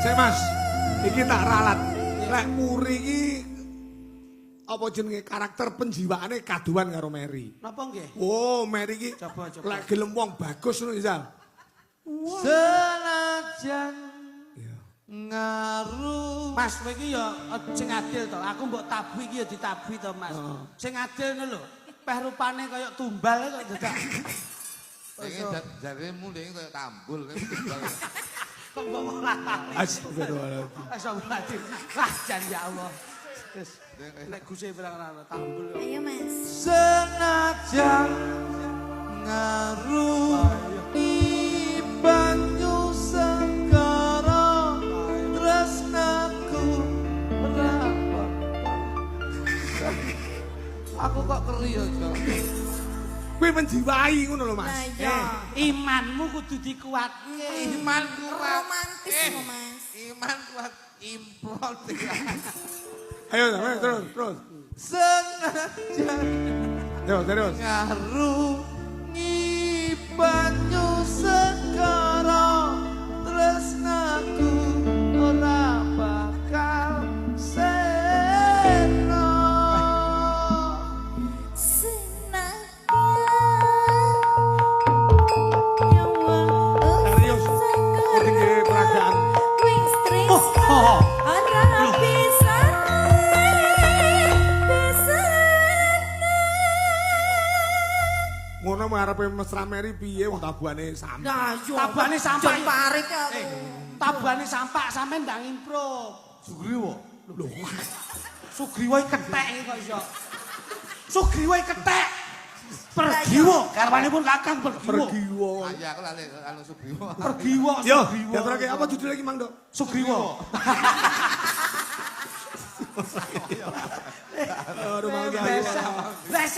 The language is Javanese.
Sik Mas, iki tak ralat. Lek Muri iki apa jenenge karakter penjiwaane kaduan karo Mary. Napa nggih? Oh, Mary iki Coba, coba. lek gelem wong bagus ngono Zal. Senajan Iya. ngaruh Mas, kowe iki ya sing adil to. Aku mbok tabuh iki ya ditabuhi to, Mas. Heeh. Sing adil ngono lho. Peh rupane kaya tumbal kok dadak. Iki jaremu ndek kaya tambul kan tumbal. Kok mbok ora. Astagfirullahaladzim. Astagfirullahaladzim. Wah, jan ya Allah. Wis nek guse bilang ora tambul. Ayo Mas. Senajan ngaruh banyu segara tresnaku ora. Aku kok keri ya, Jo. Kuwi menjiwai ngono lho, Mas. Lah iya. Imanmu kudu dikuatke. Iman kuat. Romantis lho Mas. Iman kuat implot. Ayo, ayo terus, terus. Senajan Terus, terus. ngarungi banyu segara tresnaku ora bakal sena. Serius. Kudu nggih peragaan. Wis tresno ora bisa bisa. Ngono ngarepe mesra Mary piye wong tabuhane sampak. Nah, yo. Tabuhane sampak. Jemparit aku. Tabuhane sampak sampean ndang improve. Sugriwo. Lho. Sugriwa iki kethek iki kok iso. Sugriwa iki kethek. Pergiwo, garwanipun Kakang Pergiwo. Pergiwo. Iya, aku lali anu Sugriwo. Pergiwo, Yo, Sugriwo. ya terus apa judul lagi Mang, Dok? Sugriwo. Aduh, Mang. Besok.